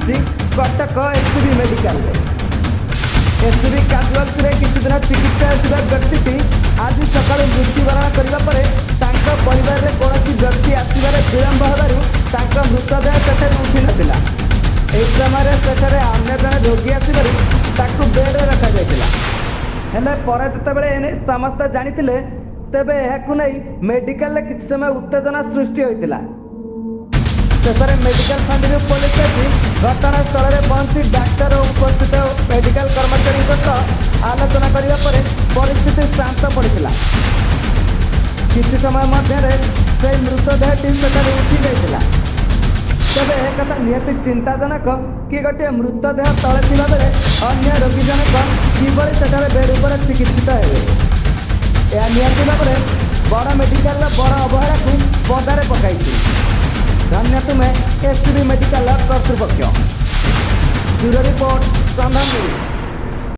ଘଟିଛି କଟକ ଏସ୍ସିବି ମେଡିକାଲରେ। ଏସ୍ସିବି କାଜୁଆଲିଟିରେ କିଛିଦିନ ଚିକିତ୍ସା ହେଉଥିବା ବ୍ୟକ୍ତିଟି ଆଜି ସକାଳୁ ମୃତ୍ୟୁବରଣ କରିବା ପରେ ତାଙ୍କ ପରିବାରରେ କୌଣସି ବ୍ୟକ୍ତି ଆସିବାରେ ବିଳମ୍ବ ହେବାରୁ ତାଙ୍କ ମୃତଦେହ ସେଠାରୁ ଉଠିନଥିଲା। ଏହି ସମୟରେ ସେଠାରେ ଅନ୍ୟ ଜଣେ ରୋଗୀ ଆସିବାରୁ ତାକୁ ବେଡ୍ରେ ରଖାଯାଇଥିଲା। ହେଲେ ପରେ ଯେତେବେଳେ ଏନେଇ ସମସ୍ତେ ଜାଣିଥିଲେ, ତେବେ ଏହାକୁ ନେଇ ମେଡିକାଲରେ କିଛି ସମୟ ଉତ୍ତେଜନା ସୃଷ୍ଟି ହୋଇଥିଲା। ଶେଷରେ ମେଡିକାଲ ଫାଣ୍ଡିରୁ ପୋଲିସ ଆସି ଘଟଣାସ୍ଥଳରେ ପହଞ୍ଚି ଡାକ୍ତର ଓ ଉପସ୍ଥିତ ମେଡିକାଲ କର୍ମଚାରୀଙ୍କ ସହ ଆଲୋଚନା କରିବା ପରେ ପରିସ୍ଥିତି ଶାନ୍ତ ପଡ଼ିଥିଲା। କିଛି ସମୟ ମଧ୍ୟରେ ସେହି ମୃତଦେହଟି ସେଠାରୁ ଉଠି ଯାଇଥିଲା। ତେବେ ଏ କଥା ନିହାତି ଚିନ୍ତାଜନକ କି ଗୋଟିଏ ମୃତଦେହ ତଳେ ଥିବାବେଳେ ଅନ୍ୟ ରୋଗୀ ଜଣକ କିଭଳି ସେଠାରେ ବେଡ୍ ଉପରେ ଚିକିତ୍ସିତ ହେବେ? ଏହା ନିହାତି ଭାବରେ ବଡ଼ ମେଡିକାଲର ବଡ଼ ଅବହେଳାକୁ ପଦାରେ ପକାଇଛି। ଧନ୍ୟ ତୁମେ ଏସ୍ସିବି ମେଡିକାଲର କର୍ତ୍ତୃପକ୍ଷ। ବ୍ୟୁରୋ ରିପୋର୍ଟ, ସନ୍ଧାନ ନ୍ୟୁଜ୍।